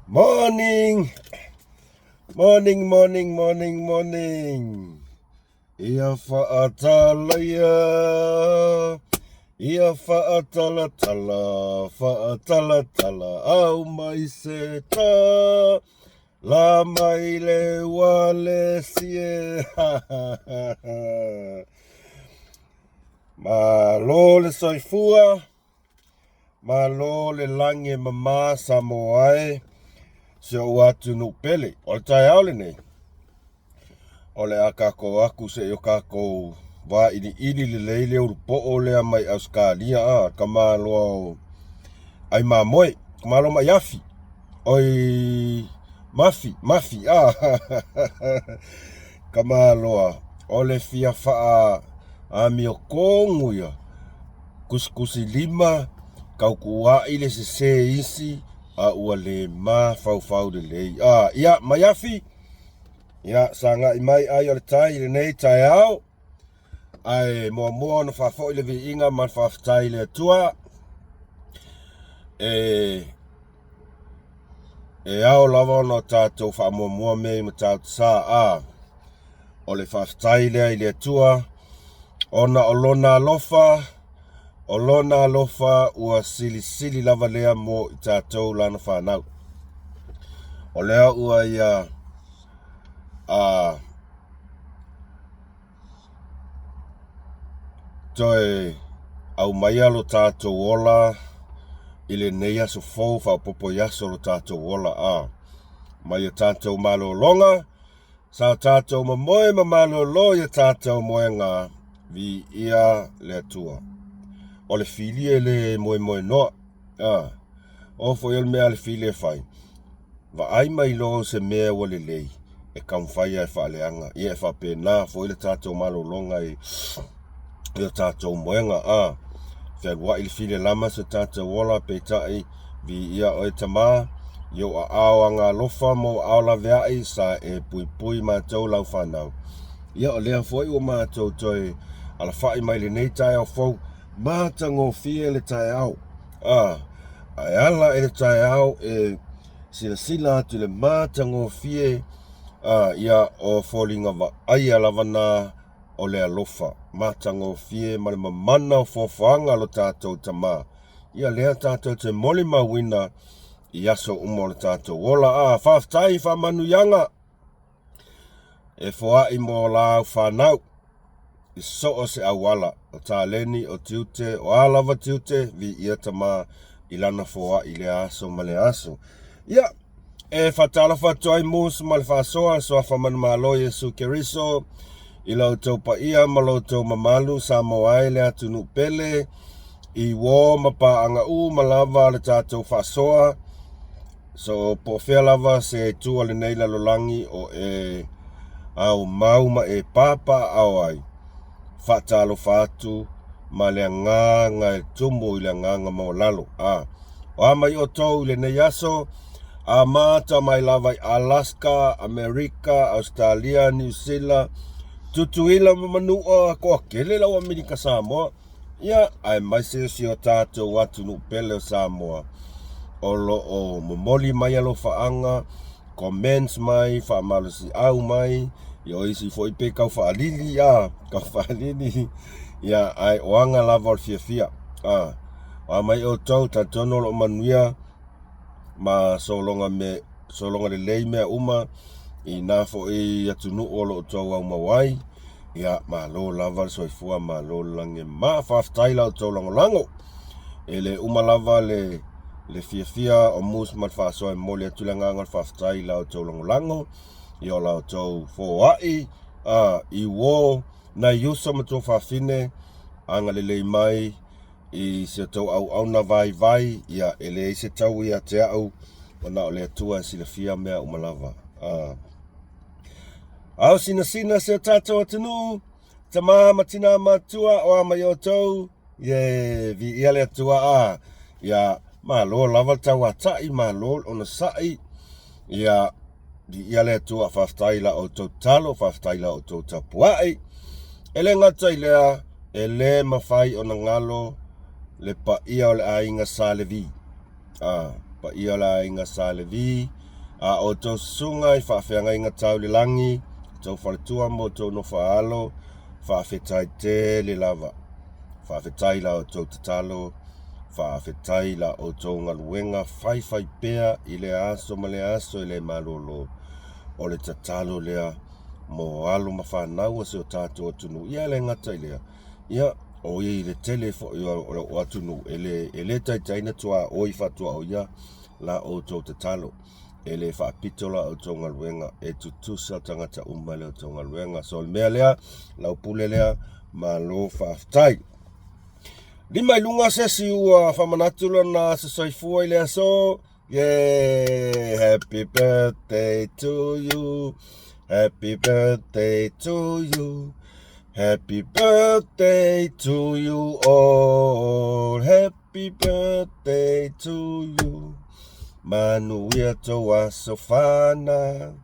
Morning! Morning, morning, morning, morning. Ia whaatalaia, ia whaatalatala, whaatalatala, au mai se ta, la mai le ua le sie. Malo le soifua. Malo le lagi e mama Samoa e, si ou atunuu pele. O le taeao lenei, o le a tatou atu se i o tatou vailiili lelei le ulupoo lea mai Ausetalia a, tamaloa o ai mamoe, tamaloa mai afi, oi mafi, mafi a, tamaloa o le fia faa amiotonu ia. Tusitusilima, tautuua'i le sesē isi a ua le mafaufau lelei. A, ia, Maiafi, ia, sagai mai ai o le tai i lenei taeao, ae muamua ona faafoi le viiga ma le faafetai i le Atua e E ao lava ona tatou faamuamua mea i Matautu-sa. A, o le faafetai lea i le Atua, ona o Lona alofa, o Lona alofa ua silisili lava lea mo i tatou Lana fanau. O lea ua ia a, Toe aumaia lo tatou ola i lenei aso fou faaopoopo i aso o lo tatou ola a mai o tatou malologa sa tatou momoe ma malolo i a tatou moega viia le Atua. O le fili e le moemoe noa a o foi o le mea a le fili e fai Vaai mai loa o se mea ua lelei e taumafai a e faaleaga. Ia e faapena foi le tatou malologa i o tatou moega. A fealuai le fili e lama so tatou ola, peitai, viia oe Tama, i ou aao agaalofa ma ou aao laveai sa e puipui matou lau fanau. Ia o lea foi ua matou toe alafai mai lenei taeao fou, matagofie le taeao. A, ae ala i le taeao e silasila atu i le matagofie, a, ia, o foliga vaaia lava na o le alofa matagofie ma le mamana o foafoaga a lo tatou Tama. Ia lea tatou te molimauina i aso uma o le tatou ola. A, faafetai i faamanuiaga e foai mo lau fanau i so o se auala, o taleni, o tiute, o a lava tiute, viia Tama i lana foai i lea aso ma lea aso. Ia, e faatalofa atu ai Moose ma le faasoa, Suafa Manumalo Iesu Keriso, i la outou paia ma lo outou mamalu, Samoa e le atunuu pele, i uō ma paaga uma lava a le tatou faasoa, So, po o fea lava se itu o lenei lalolagi o e aumau ma e papaaao ai, faatalofa atu ma le agaga e tumu i le agaga maualalo. A, o a mai outou i lenei aso, amata mai lava i Alaska, Amerika, Ausetalia, Niu Sila, Tutuila ma Manua, toatele lau Amerika Samoa. Ia, aemaise si o tatou atunuu pele o Samoa, o lo o momoli mai alofaaga, comments mai, faamalosiau mai, ia o isi foi pe tau faalili, a, tau faalili, ia, ae o aga lava o le fiafia, a, o a mai outou, talitonu o lo o manuia ma sologa me, sologa lelei mea uma i na foi atunuu o lo o outou aumau ai. Ia, malo lava le soifua, malo le lagi e mama. Faafetai la outou lagolago. E le uma lava le, le fiafia o Moose ma le faasoa e momoli atu le agaga o le faafetai i la outou lagolago, ia o la outou foai, a, i uo nai uso ma tuafafine, agalelei mai i si outou auauna vaivai, ia e leai se tau ia te au, ona o le Atua e silafia mea uma lava. A. Ao sinasina si o tatou atunuu, tama ma tina matua, o a mai outou, ye, viia le Atua a, ia, malo lava le tauatai, malo le onosai, ia, viia le Atua, faafetai i la outou tatalo, faafetai i la outou tapuai. E le gata i lea, e le mafai ona galo le paia o le aiga Sa Levi. A, paia o le aiga Sa Levi, a outou susuga i faafeagaiga tau i le lagi, outou faletua ma outou nofo a alo, faafetai tele lava. Faafetai i la outou tatalo, faafetai i la outou galuega faifaipea i lea aso ma lea aso e le malolo. O le tatalo lea mo alo ma fanau a si o tatou atunuu. Ia e le gata i lea, ia o i le tele foi o atunuu e le, e le taitai ona tuaoi faatuaoia la outou tatalo. E le faapito la outou galuega, e tutusa tagata uma i la outou galuega. So o le mea lea, lau pule lea, malo faafetai. Lima i luga se isi ua faamanatu lona aso soifua i le aso. Yeah, happy birthday to you. Happy birthday to you. Happy birthday to you all. Happy birthday to you. Manuia tou aso fanau.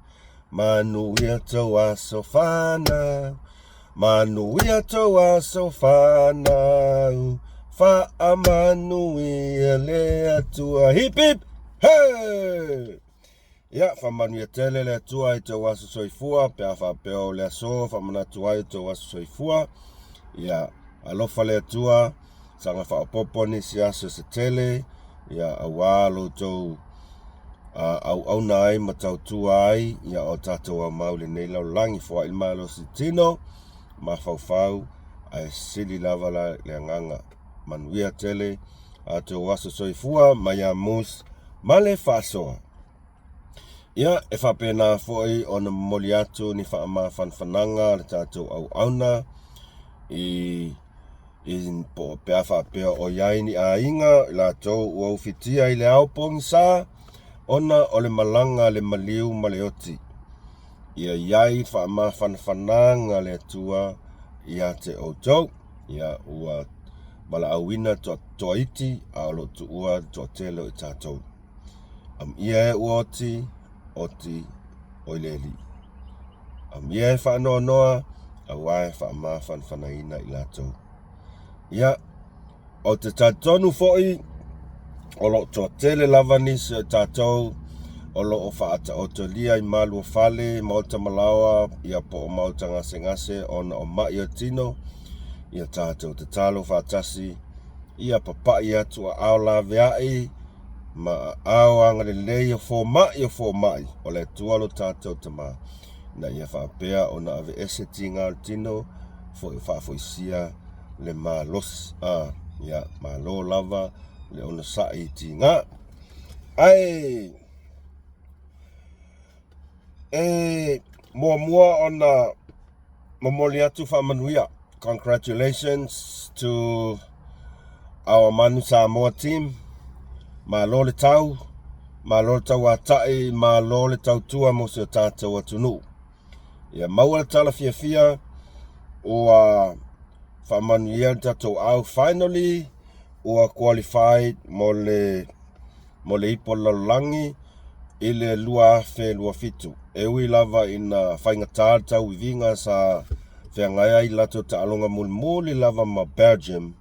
Manuia tou aso fanau. Manuia tou aso fanau. Faamanuia le Atua. Hip hip! Hey! Ia, faamanuia tele le Atua i tou aso soifua, pe a faapea o le aso faamanatu ai o tou aso soifua. Ia, alofa le Atua, saga faaopoopo nisi aso se tele, ia, auā lo outou auauna ai ma tautua ai, ia, o tatou aumau i lenei lalolagi. Foai le malosi tino, mafaufau, ae sili lava la le agaga. Manuia tele a tou aso soifua mai ia Moose ma le faasoa. Ia, e faapena foi ona momoli atu ni faamafanafanaga a le tatou auauna i i po pe a faapea o i ai ni aiga i latou ua ufitia i le ao pogisa ona o le malaga a le maliu ma le oti. Ia i ai faamafanafanaga a le Atua ia te outou. Ia ua valaauina toaiti a o lo o tuua le toatele o i tatou. Amuia e ua oti, oti oi le Alii. Amuia e faanoanoa, auā e faamafanafanaina i latou. Ia, ou te talitonu foi, o lo o toatele lava nisi o i tatou o lo o faataotolia i malu o fale, maota malaoa, ia po o maota gasegase ona o ma'i o tino, ia tatou tatalo faatasi, ia papa'i atu aao laveai ma aao agalelei o fomai o fomai o le Atua lo tatou Tama, ina ia faapea ona aveese tiga o le tino, foi faafoisia le malosi. A, ia, malo lava le onosai i tiga. Ae, e muamua ona momoli atu faamanuia. Congratulations to our Manu Samoa team. Malo le tau, malo le tauata'i, malo le tautua mo si o tatou atunuu. Ia maua le tala fiafia ua faamanuia le tatou au finally ua qualified mo le mo le ipu o le lalolagi i le 2027. E ui lava ina faigata le tauiviga sa feagai ai i le latou taaloga mulimuli lava ma Belgium,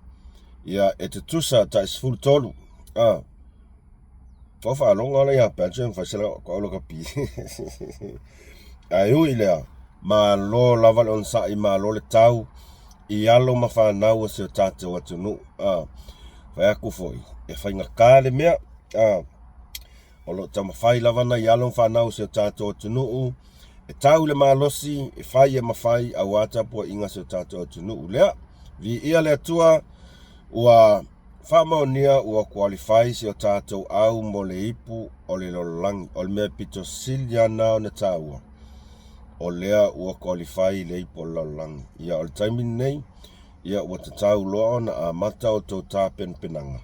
ia e tutusa tai 13. Ah, Kau faalogo ala ia Belgium fai se ko lakapi. Ae ui i lea, malo lava le onosai, malo le tau i alo ma fanau o si o tatou atunuu. A, fai atu foi, e faigata le mea. A, o lo o taumafai lava nai alo ma fanau o si o tatou atunuu e tau i le malosi, e fai e mafai auā tapuaiga a si o tatou atunuu lea. Viia le Atua ua Faamaonia ua qualify si o tatou au mo le ipu o le lalolagi. O le mea pito sili lava na ona taua, o lea ua qualify i le ipu o le lalolagi. Ia o le taimi lenei, ia ua tatau loa ona amata outou tapenapenaga,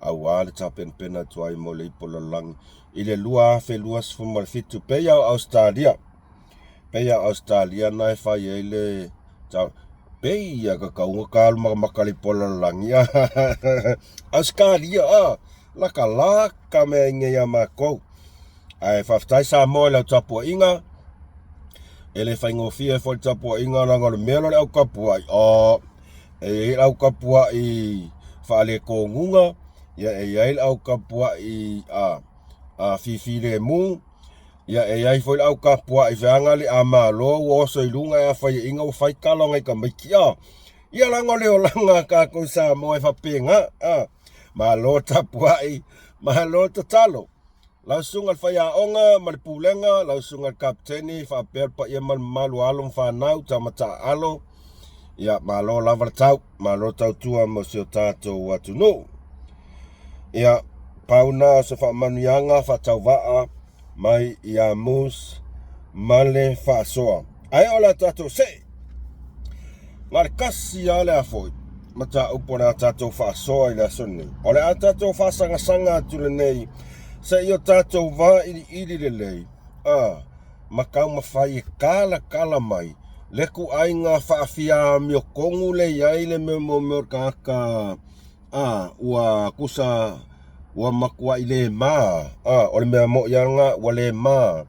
auā le tapenapena atu ai mo le ipu o le lalolagi i le 2027. Pei lava o Ausetalia, Pei a Ausetalia na e fai ai le tau pei ia ka kau ka alu makamaka le ipu o le lalolagi a Ausetalia a laka laka mea inei ia makou. Ae faafetai Samoa i lau tapuaiga. E le faigofie foi le tapuaiga leaga o le mea lea o le au tapuai. Oh, e i ai le au tapuai faaletonuga. Ia e i ai le au kapuaʻi a a fifilemu, ia e i ai foi le au kapuaʻi feaga le a malo ua oso i luga e a faiaʻiga ua fai kala o ngai tamaiti a. Ia laga o le olaga a kākou Samoa e faapena a. Malo tapuaʻi, malo tatalo. Lau susuga i le faiaoga ma le pulega, lau susuga i le kapeteni faapea le paia ma le mamalu o alo ma fanau, tama taaalo, ia malo lava le tau, malo tautua mo si o tatou atunuu. Ia, pau na o se faamanuiaga faatauvaa mai ia Moose ma le faasoa. Ae o le a tatou see Na o le kasi lava le a foi mataupu o le a tatou faasoa i le aso lenei. O le a tatou faasagasaga atu lenei se i o tatou vailiili lelei a ma taumafai e kalakala mai le ituaiga faafiamiotonu le i ai le mea mo mea o le tagata a ua tusa ua matuai le ma a o le mea moʻi lava lena ua le ma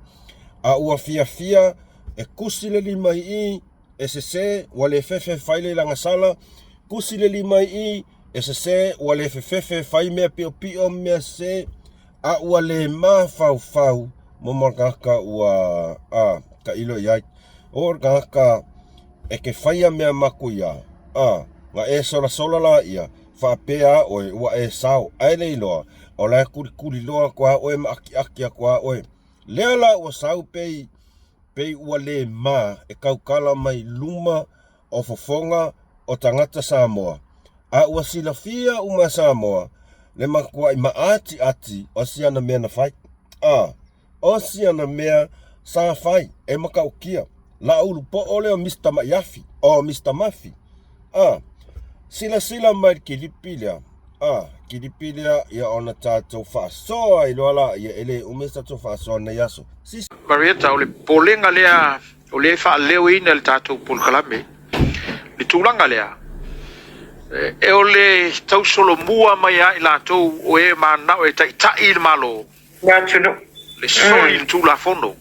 a ua fiafia e tusi le lima i i e sese ua le fefe e fai le lagasala, tusi le lima i i, e sese ua le fefefe e fai mea piopio ma mea sese, a ua le mafaufau mo mo le tagata ua a tailo i ai. O le tagata e te faia mea matuia, a na e solasola laia, faapea a oe ua e sao, ae le iloa, o la e kulikuli loa atu a oe ma atiati atu a oe. Lea la ua sau pei pei ua le ma e tautala mai luma o fofoga o tagata Samoa, a ua silafia uma e Samoa le matuaʻi maʻatiʻati o si ana mea na fai. A, o si ana mea sa fai e matautia, laulu poʻo lea o Mister Maʻiafi, o Mister Mafi. A, silasila mai i le kilipi lea, a, kilipi lea ia ona tatou faasoa ai loa laia, e le umi se tatou faasoa i lenei aso. Sisi. Marietta, o le popolega lea o lea e faaleoina e le tatou polokalame le tulaga lea, e o le tausolomua mai ia i latou o e mananao e taitai i le Malo, Le atunuu. Le soli le Tulafono.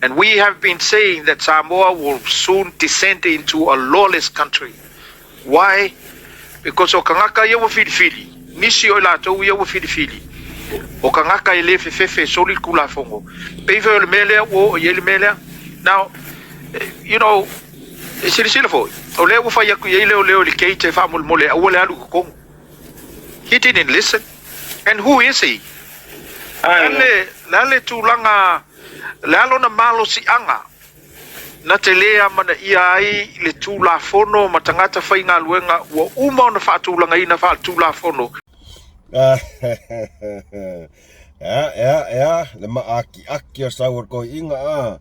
And we have been saying that Samoa will soon descend into a lawless country. Why? Because o kangaka ia ua filifili, nisi o i latou ia ua filifili, o kangaka e le fefefe e soli le Tulafono. Pei foi o le mea lea ua oo i ai le mea lea. Now, you know, e silasila foi, o lea ua fai atu i ai leoleo i le gate e faamolemole aua le alu i totonu. He didn't listen. And who is he? Le a le, le a le tulaga, le a lona malosiaga na te lē amanaia ai le Tulafono ma tagata faigaluega ua uma ona faatulagaina faaletulafono. Ea, ea, ea, le maakiaki o sau o le toeaina a.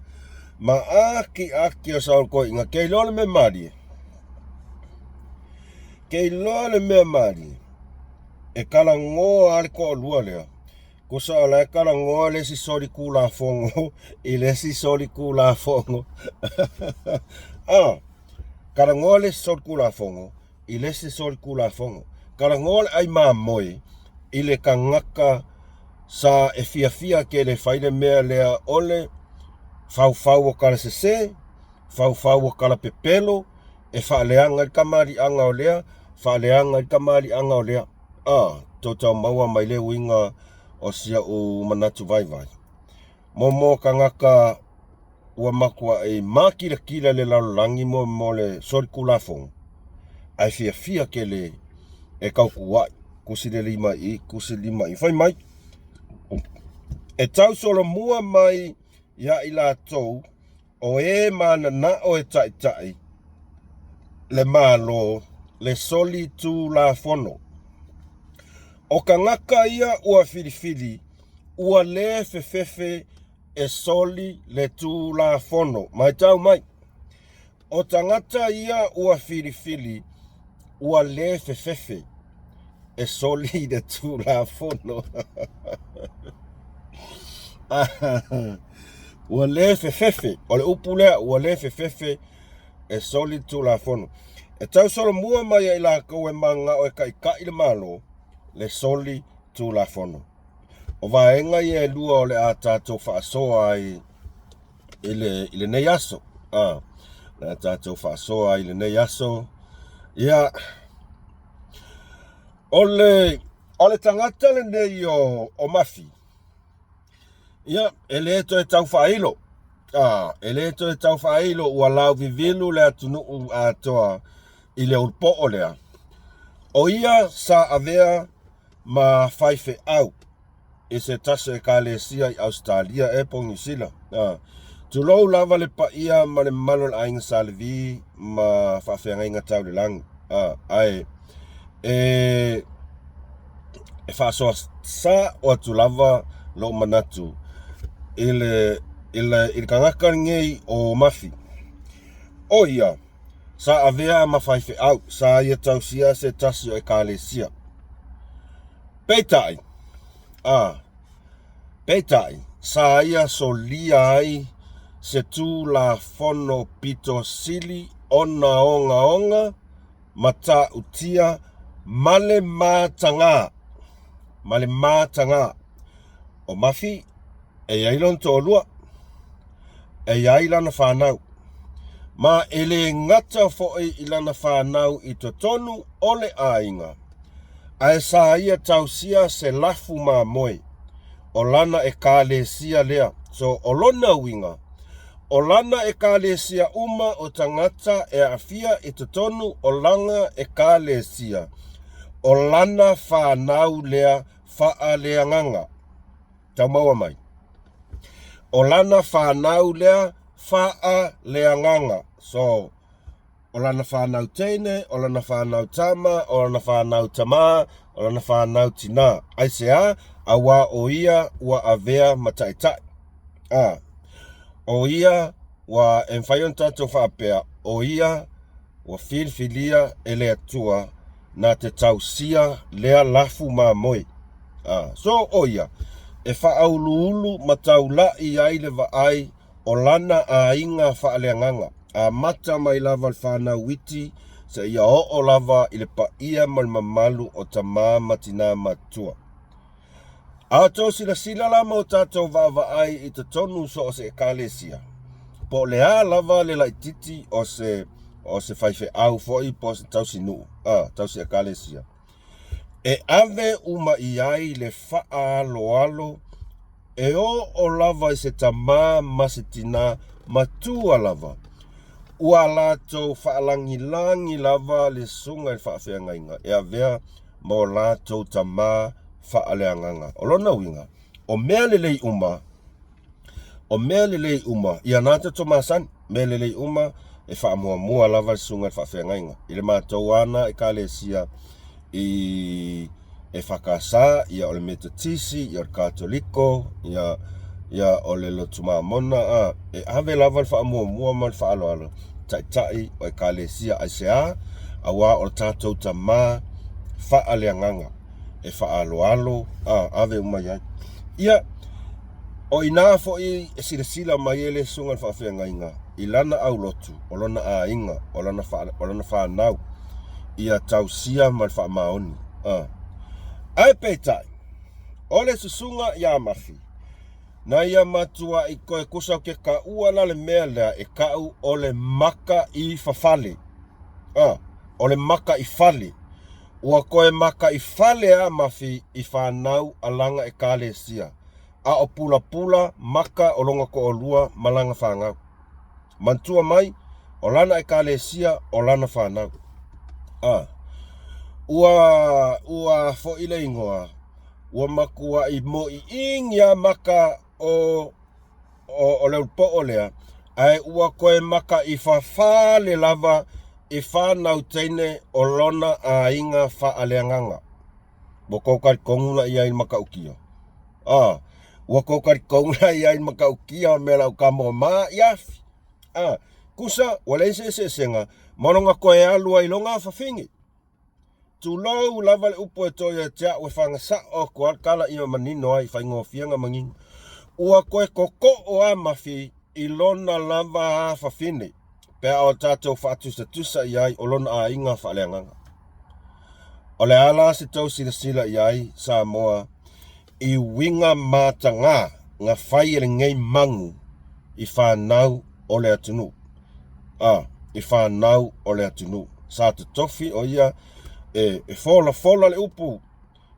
Maakiaki o sau o le toeaina. Ke iloa le mea malie. Ke iloa le mea malie. E talanoa a le toalua lea. Tusa o la e talanoa le isi soli Tulafono i le isi soli Tulafono. Ah, talanoa le isi soli Tulafono i le isi soli Tulafono. Talanoa le ʻai mamoe i le tagata sa e fiafia tele e fai le mea lea o le faufau o tala sese, faufau o tala pepelo, e faaleaga i le kamaliʻaga o lea, faaleaga i le kamaliʻaga o lea. A, tou tau maua mai le uiga o si aʻu manatu vaivai. Mo mo tagata ua matuaʻi makilatila le lalolagi mo mo le solitulafono, ae fiafia tele e tautuaʻi, tusi le lima i i, tusi le lima i i. Fai mai, e tau solomua mai iā i latou o e mananao e taitai le Malo le solitulafono. O tagata ia ua filifili, ua le fefefe e soli le Tulafono. Matau mai, o tagata ia ua filifili, ua le fefefe e soli le Tulafono. Ua le fefefe, o le upu lea, ua le fefefe e soli le Tulafono. E tau solomua mai ai lakou e mananao e taitai le Malo, le soli Tulafono. O vaega ia e lua o le a tatou faasoa ai i le, i lenei aso. A, le a tatou faasoa ai i lenei aso. Ia, O le, o le tagata lenei o, o Mafi, ia, e le toe tau faailo. A, e le toe tau faailo ua lauvivilu le atunuu atoa i le ulupoo lea. O ia sa avea ma faifeau i se tasi o ekalesia i Ausetalia ea po o Niu Sila. A, tulou lava le paia ma le mamalu o le aiga Sa Levi ma faafeagaiga tau le lagi. A, ae e, e faasoa sao atu lava lou manatu i le, i le, i le tagata lenei o Mafi. O ia, sa avea ma faifeau, sa ia tausia se tasi o ekalesia. Peitai, a, peitai, sa ia solia ai se Tulafono pito sili ona ogaoga matautia ma le matagā, ma le matagā. O Mafi, e i ai lona toalua, e i ai lana fanau, ma e le gata foi i lana fanau i totonu o le aiga, ae sa ia tausia se lafu mamoe o lana ekalesia lea. So, o lona uiga, o lana ekalesia uma o tagata e aafia i totonu o lana ekalesia, o lana fanau lea faaleagaga. Tau maua mai. O lana fanau lea faaleagaga. So, o lana fanau teine, o lana fanau tama, o lana fanau tamā, o lana fanau tinā. Aisea? Auā o ia ua avea ma taitai. A, o ia ua e mafai ona tatou faapea, o ia ua filifilia e le Atua na te tausia lea lafu mamoe. A, so o ia e faauluulu ma taula'i ai le vaai o lana aiga faaleagaga, amata mai lava i le fanau iti seia oo lava i le paia ma le mamalu o tamā ma tinā matutua. A outou silasila la ma o tatou vaavaai i totonu so o se ekalesia, po o le a lava le laititi o se, o se faifeau foi po o se tausinuu, a, tausi ekalesia, e ave uma i ai le faaaloalo e oo lava i se tamā ma se tinā matua lava, ua latou faalagilagi lava le susuga i le faafeagaiga e avea ma o latou tamā faaleagaga. O lona uiga, o mea lelei uma, O mea lelei uma, ia na tatou masani, mea lelei uma e faamuamua lava le susuga i le faafeagaiga. I le matou lava na ekalesia i EFKS, ia o le Metotisi, ia o le Katoliko, ia, ia o le Lotu Mamona, a, e ave lava le faamuamua ma le faaaloalo taitai o ekalesia. Aisea? Auā o le tatou tamā faaleagaga e faaaloalo, a, ave uma i ai. Ia, O i ina foi e silasila mai ai le susuga i le faafeagaiga i lana aulotu, o lona aiga, o lana, o lana fanau, ia tausia ma le faamaoni. A. Ae peitai, o le susuga iā Mafi, na ia matuaʻi koe kusa o ke kaua la le mea lea e kaʻu o le maka i fafale. A. O le maka i fale. Ua koe maka i fale a Mafi i fanau a lana ekalesia. A o pulapula maka o lona toalua ma lana fanau. Manatua mai, o lana ekalesia o lana fanau. A. Ua, ua foi le igoa, ua matuaʻi moʻiʻiʻi a maka o, o, o le ulupoʻo lea, ae ua koe maka i fafale lava i fanau teine o lona aiga faaleagaga. Ua kou talitonu la i ai i le matautia. A, ua kou talitonu la i ai i le matautia o mea lau tama o ma i afi. A, kusa, ua leai se eseesega, ma lona toe alu ai lona afafine. Tulou lava le upu e toe ia te a'u e fagasa'o atu a le tala ia manino ai, faigofie ona manino. Ua toe toto'o a Mafi i lona lava afafine, pe a o tatou faatusatusa i ai o lona aiga faaleagaga. O le a la se tou silasila i ai, Samoa, i uiga matagā na fai e lenei magu i fanau o le atunuu? A, i fanau o le atunuu. Sa totofi o ia E, e folafola le upu,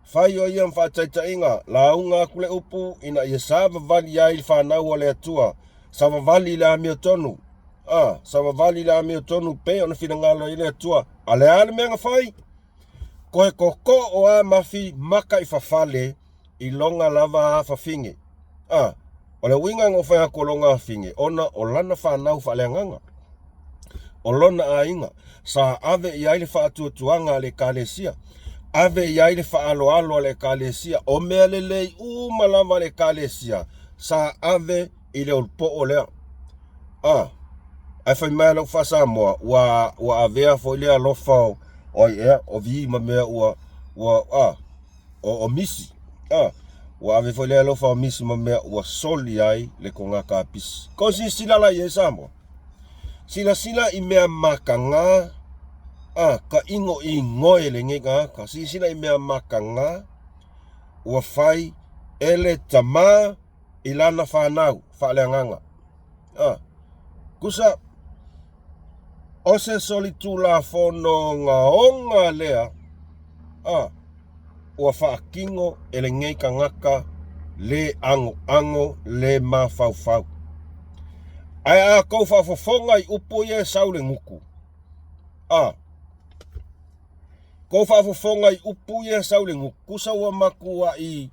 fai o ia ma faataitaiga, lauga aku le upu ina ia savavali ai le fanau a le Atua, savavali i le amiotonu, a, savavali i le amiotonu pei ona finagalo ai le Atua. A le a le mea na fai? Koe kokoo a mafi maka i fafale i loga lava afafine. A, o le uiga na ou fai atu o lona afafine, ona o lana fanau faaleagaga, o lona aiga, sa ave i ai le faatuatuaga a le Ekalesia, ave i ai le faaaloalo a le Ekalesia, o mea lelei uma lava a le Ekalesia, sa ave i le ulupo'o lea. A, ae fai mai lau faa-Samoa, ua, ua avea foi le alofa o, o ai ea, o vi ma mea ua, ua, a, o, o misi. A, ua ave foi le alofa o misi ma mea ua soli ai le kogaka apisi. Ko silasila la i ai Samoa. Silasila i mea makagā, a, ka igo igoe lenei tagata. Silasila i mea makagā ua fai e le tamā i lana fanau faaleagaga. A, kusa, o se solitulafono ogaoga lea, a, ua faatino e lenei tagata le agoago, le mafaufau. Ae a tou faafofoga i upu ia e sau le gutu, a, tou faafofoga i upu ia e sau le gutu, tusa ua matuai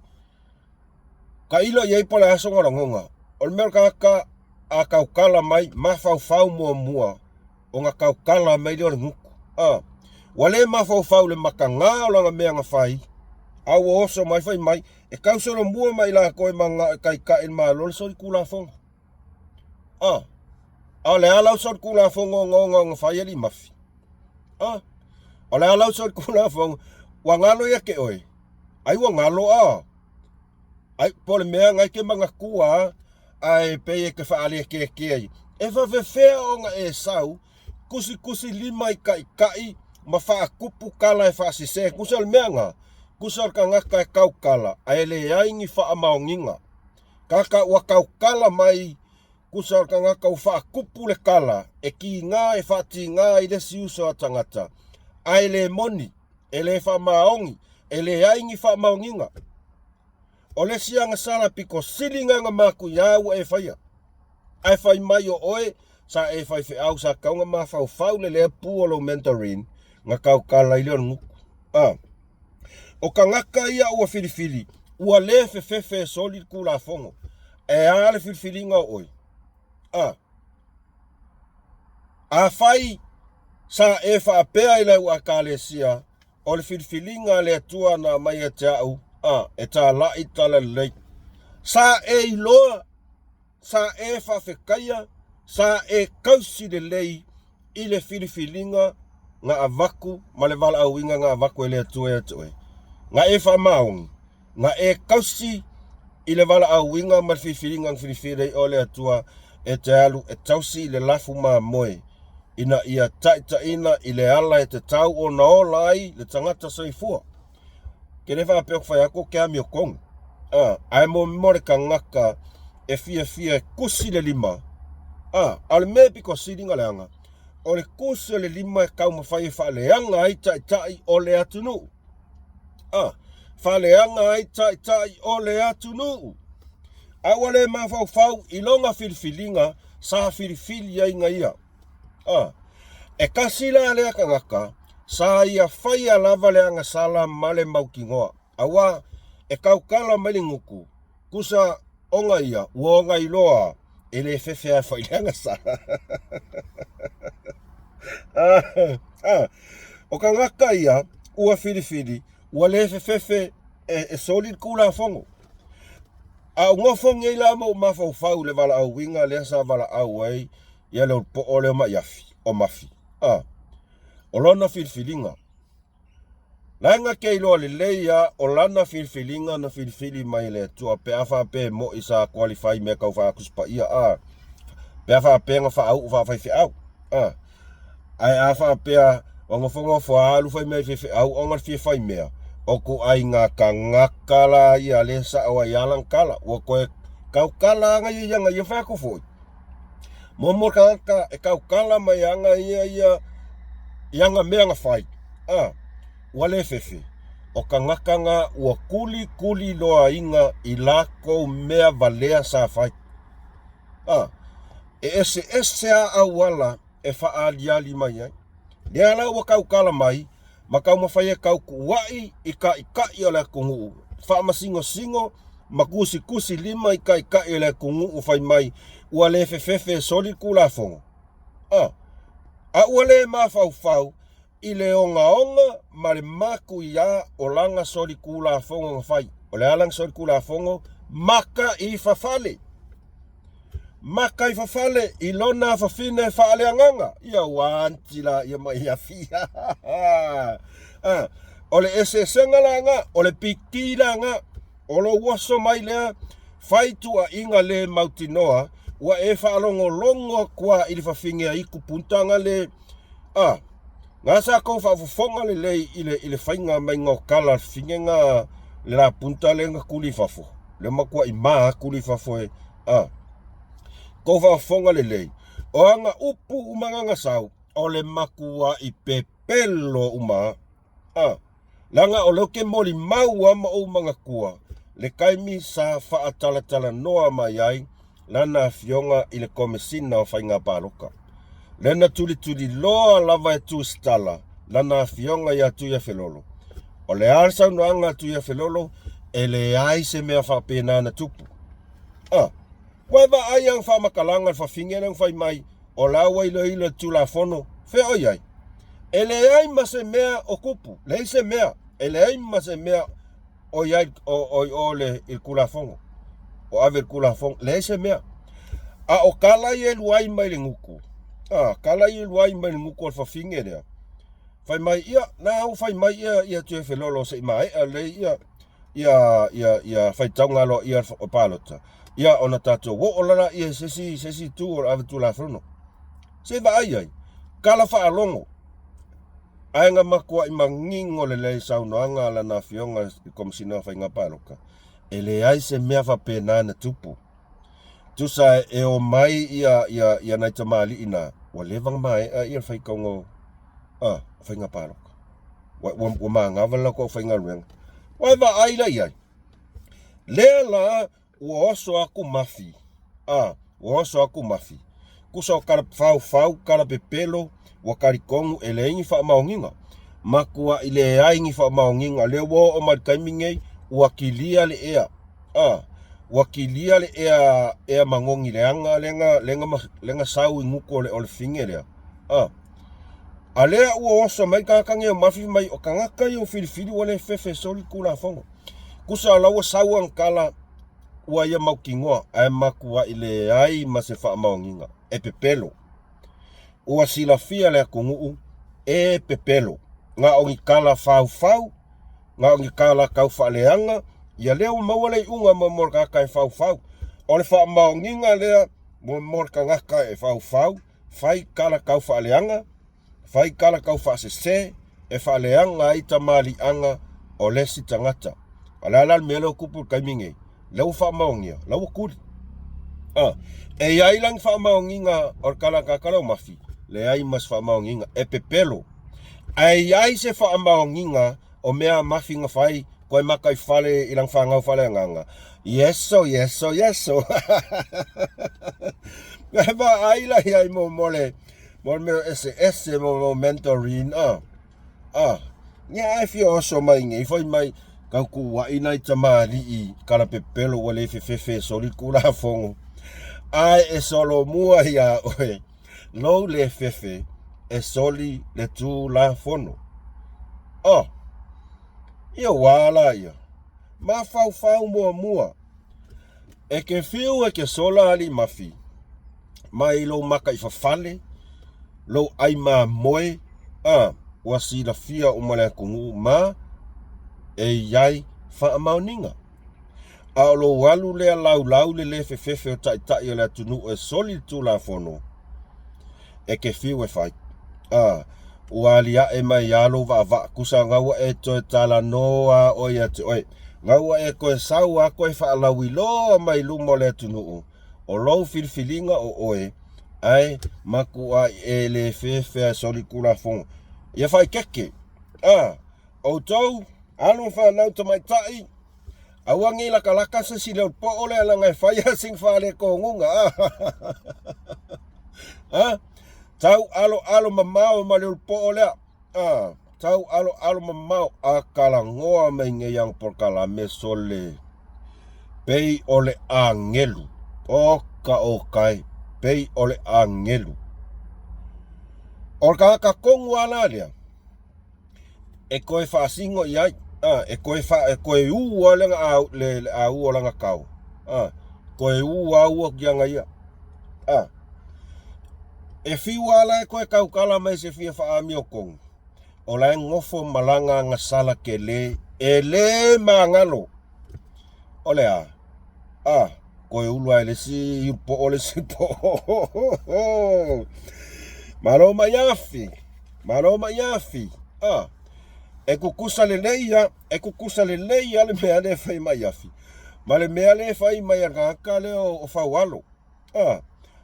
tailo i ai po o le a sona lagona. O le mea o le tagata a tautala mai, mafaufau muamua ona tautala mai lea o le gutu. A, ua le mafaufau i le mataga o lana mea na fai, a ua oso mai fai mai, e tausolomua ma i latou e mananao e taitai i le Malo le solitulafono. A, a o le a lau solitulafono ogaoga na fai e alii mafi? A, o le a lau solitulafono ua galo ia te oe? Ai ua galo a? Ai, po o le mea na e te manatua ae pei e te faalekekea i. E faafefea ona e sau tusitusi lima i taitai ma faatupu tala e faasese. Tusa o le mea na, tusa o le tagata e tautala ae leai ni faamaoniga. Tagata ua tautala mai, tusa o le tagata ua faatupu le tala e tiga e faatiga ai le isi uso a tagata, ae le moni, e le faamaoni, e leai ni faamaoniga. O le isi agasala pito sili na na matuia ua e faia. Ae fai mai o oe sa e faifeau sa tatau ona mafaufau le lea pu o lou mentoring na tautala ai lea o le gutu. A. O tagata ia ua filifili ua le fefefe e soli le Tulafono. E a le filifiliga o oe? A. Afai sa e faapea i lau Ekalesia O le filifiliga a le Atua na aumai ia te au, a, e tālaʻi talalelei. Sa e iloa, sa e faafetaia, sa e tausi lelei i le filifiliga na avatu ma le valaauina na avatu e le Atua ia te oe. Na e faamaoni, na e tausi i le valaauina ma le filifiliga na filifili ai oe le Atua e te alu e tausi i le lafu mamoe, ina ia taitaiina i le ala e tatau ona ola ai le tagata soifua. Ke le faapea ou te fai atu ou te amiotonu, a, ae mo mo le tagata e fiafia e kusi le lima, a, a o le mea e pito sili ona leaga, o le kusi o le lima e taumafai e faaleaga ai taitai o le atunuu. A, faaleaga ai taitai o le atunuu. A ua le mafaufau i lona filifiliga sa filifili ai na ia. A, e tasi la lea tagata sa ia faia lava le agasala ma le mautinoa, auā e tautala mai le gutu, tusa ona ia ua ona iloa e le fefe ae fai le agasala. A, o tagata ia ua filifili ua le fefefe e, e soli le Tulafono. A ou nofo nei la ma ou mafaufau i le valaauina lea sa valaau ai ia le ulupo'o lea o Maiafi, o Mafi, a, o lona filifiliga. Leaga ke iloa lelei a o lana filifiliga na filifili mai e le Atua pe a faapea e mo'i sa qualify i mea tau faa-Tusi Paia, a, pe a faapea na faauu faafaifeau, a. Ae a faapea ua nofonofo a alu fai mea i faifeau ona le fia fai mea, o ituaiga tagata la ia lea e sao ai lava lana tala. Ua toe tautala aga ia i aga ia fai atu foi. Muamua le tagata e tautala mai aga ia ia i ana mea na fai. A. Ua le fefe, o kangaka nga ua kulikuli loaina i lakou mea valea sa fai. A, e eseese a auala e faaaliali mai ai. Lea la ua tautala mai ma taumafai e tautuuaʻi i taitai o le atunuu, faamasinosino ma tusitusi lima i taitai o le atunuu fai mai ua le fefefe e soli le Tulafono. A, a ua le mafaufau i le ogaoga ma le matuia o lana solitulafono na fai. O le a lana solitulafono? Maka i fafale. Maka i fafale i lona afafine e faaleagaga. Ia ua anti la ia mai afia. Ah, o le eseesega la na, o le piki la na, o lou oso mai lea, fai tuuaiga le mautinoa, ua e faalogologo atu a i le fafine a itu puntaga le A, na sa tou faafofoga lelei i le, i le faiga maiga o tala a le fafine na le lapunta lea na tuli i fafo, lea matuai ma atu i fafo e, a, tou faafofoga lelei, o ana upu uma na na sau, o le matuai pepelo uma. A, leaga o lea ou te molimau lava ma ou manatua le taimi sa faatalatalanoa mai ai lana afioga i le Komesina o Faiga Palota. Lea na tulituliloa lava e Tusitala lana afioga ia Tuiafelolo. O le a le saunoaga a Tuiafelolo? E leai se mea faapena na tupu. A, ua e vaai ana faamatalaga le fafine lea na fai mai o la ua iloilo e le Tulafono, fea o i ai? E leai ma se mea o tupu, leai se mea, e leai ma se mea o i ai o i o le i le Tulafono, o ave i le Tulafono, leai se mea. A o tala ia e luai mai le gutu, a, tala ia e luai mai le gutu o le fafine lea, fai mai, ia, na ua fai mai ia, ia Tuiafelolo se i maea lelei ia, ia, ia, ia faitauga aloaia o palota, ia ona tatou oo la laia i se isi, se isi itu o le ave Tulafono. Se i vaai ai, tala faalogo, ae na matuai manino lelei saunoaga a lana afioga i le Komesina o Faiga Palota, e leai se mea faapena na tupu. Tusa e o mai ia, ia, ia nai tamalii na, ua leva ona maea ia le faitauga o, a, faiga palota. Ua, ua, ua manava le latou aufaigaluega. Ua e vaai la i ai. Lea la ua oso atu mafi, a, ua oso atu mafi. Tusa o tala faufau, tala pepelo, ua talitonu e leai ni faamaoniga. Matuai leai ni faamaoniga. Lea ua oo mai le taimi nei, ua kilia le ea. A, ua kilia le ea, ea magogi leaga lea na, lea na, lea na sau i gutu o le, o le fine lea. A, a lea ua oso mai tagata nei o mafi mai o tagata ia ua filifili ua le fefe e soli le Tulafono. Tusa o la ua sau ana tala ua ia mautinoa ae matuai leai ma se faamaoniga e pepelo. Ua silafia le atunuu e pepelo. Na o ni tala faufau, na o ni tala tau faaleaga, ia lea ua maua le iuga mo mo le tagata e faufau. O le faamaoniga lea mo mo le tagata e faufau, fai tala tau faaleaga, Fai tala tau faasese e faaleaga ai tamaliiaga o le isi tagata. A o le a la le mea lea ua tupu i le taimi nei? Lea ua faamaonia, la ua tuli. A, e i ai la ni faamaoniga o le tala a le tagata lea o Mafi? Leai ma se faamaoniga, e pepelo. Ae i ai se faamaoniga o mea a Mafi na fai koe maka i fale i lana fanau faaleagaga? Ieso, ieso, ieso. E vaai la i ai mo mo le Mo le mea eseese mo mo mentoring a. A. Ia ae fia oso mai nei fai mai kau kuuaʻi nai tamalii kala pepelo ua le fefefe e soli le Tulafono. Ae e solomua iā oe lou le fefe e soli le Tulafono. Oh. Ia ua la ia. Mafaufau muamua. E ke fiu e ke sola alii mafi. Mai lou maka i fafale, lou ʻai mamoe, a ua silafia uma le atunuu ma e i ai faamaoniga. A o lou alu lea laulau le le fefefe o taitai o le atunuu e soli le Tulafono, e ke fiu e fai. A ua aliaʻe mai iā lou vaavaa, kusa gau ua e toe talanoa a ʻoe ia te ʻoe. Gau ua e toe sau a koe faalauiloa mai luma o le atunuu, O lou filifiliga o oe, ae matuai e le fefea e soli Tulafono. Ia faikeke! A! Outou, alo ma fanau tamaitai, aua nei lakalaka se isi leo poo lea leaga e fai lava sina faaletonuga a. A, tau aloalo mamao ma le ulupoo lea. A, tau aloalo mamao a talanoa mai nei ana polokalame sole pei o le agelu. Oka oka e, pei o le agelu. O le tagata tonu lava la lea, e toe faasino i ai, a, e toe fa, e toe u lava le, au, le, le au o lana tao, a, toe u lava u atu ia ia. A, e fiu lava la e toe tautala mai se fia faaamiotonu, o la e nofo ma lana agasala tele, e le magalo. O le a? A, toe ulu lava e le isi poo le isi poo. Malo mai afi, malo mai afi. A, e tutusa lelei lava, e tutusa lelei lava le mea lea e fai mai afi, ma le mea lea e fai mai a le tagata lea o Faualo. A,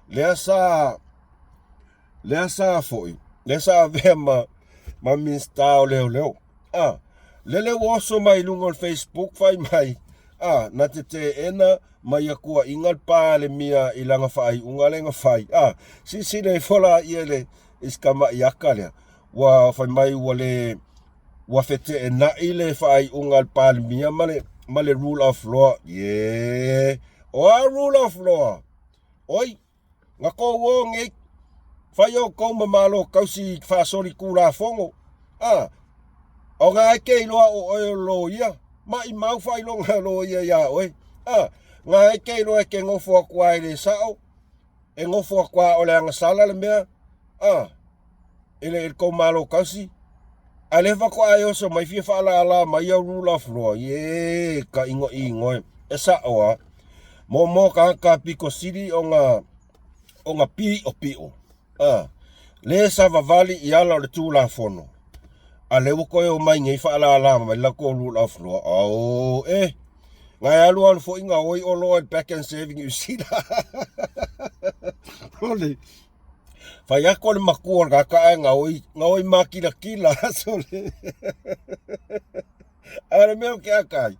lea sa, lea sa foi, lea sa avea ma, ma Minisita o Leoleo. A, lele ua oso mai i luga o le Facebook fai mai, a, na te teena ma ia tuuaiga le Palemia i lana faaiuga lea na fai. A, silasila ifo la ia le i si tamai aka lea, ua fai mai ua le ua feteenai le faaiuga a le Palemia ma le ma le rule of law. Ie, o a rule of law? Oi, na tou o nei, fai outou ma Malo tausi faasolitulafono, a, o na e te iloa o oe o le loia, maimau faailoga a loia ia oe, a, na e te iloa e te nofo atu lava e le sao, e nofo atu lava o le agasala le mea, a, i le, i le tou Malo tausi, a o lea faatoa e oso mai fia faalala mai au rule of law, ie, ka igoigo e, e sao lava. Mo tagata pito sili ona ona piopio, a, le savavali i ala o le Tulafono, a lea ua toe omai nei faalala mai le latou rule of law. Ao e, na e alu alu foi gaoi oloa i le Pak'nSave i Niu Sila. O le fai atu a le matua o le tagata ae gaoi, gaoi makilatila sole. Ae o le mea ou te ata ai,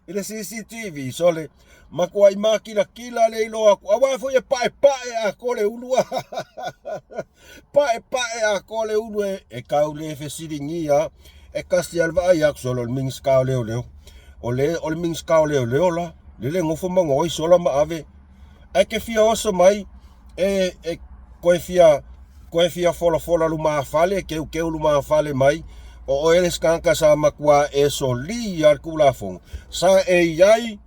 i le CCTV, sole, matuai makilatila le iloa atu, aua foi e paepae atoa le ulu. Paepae atoa le ulu e, e tau le fesiligia, e tasi lava le vaai atu sole o le Minisita o Leoleo. O le, o le Minisita o Leoleo la, lele nofo ma gaoi sola ma ave. Ae te fia oso mai e, e koe fia, koe fia folafola lumafale, keukeu lumafale mai, o oe le isi tagata sa matua e solia le Tulafono, sa e i ai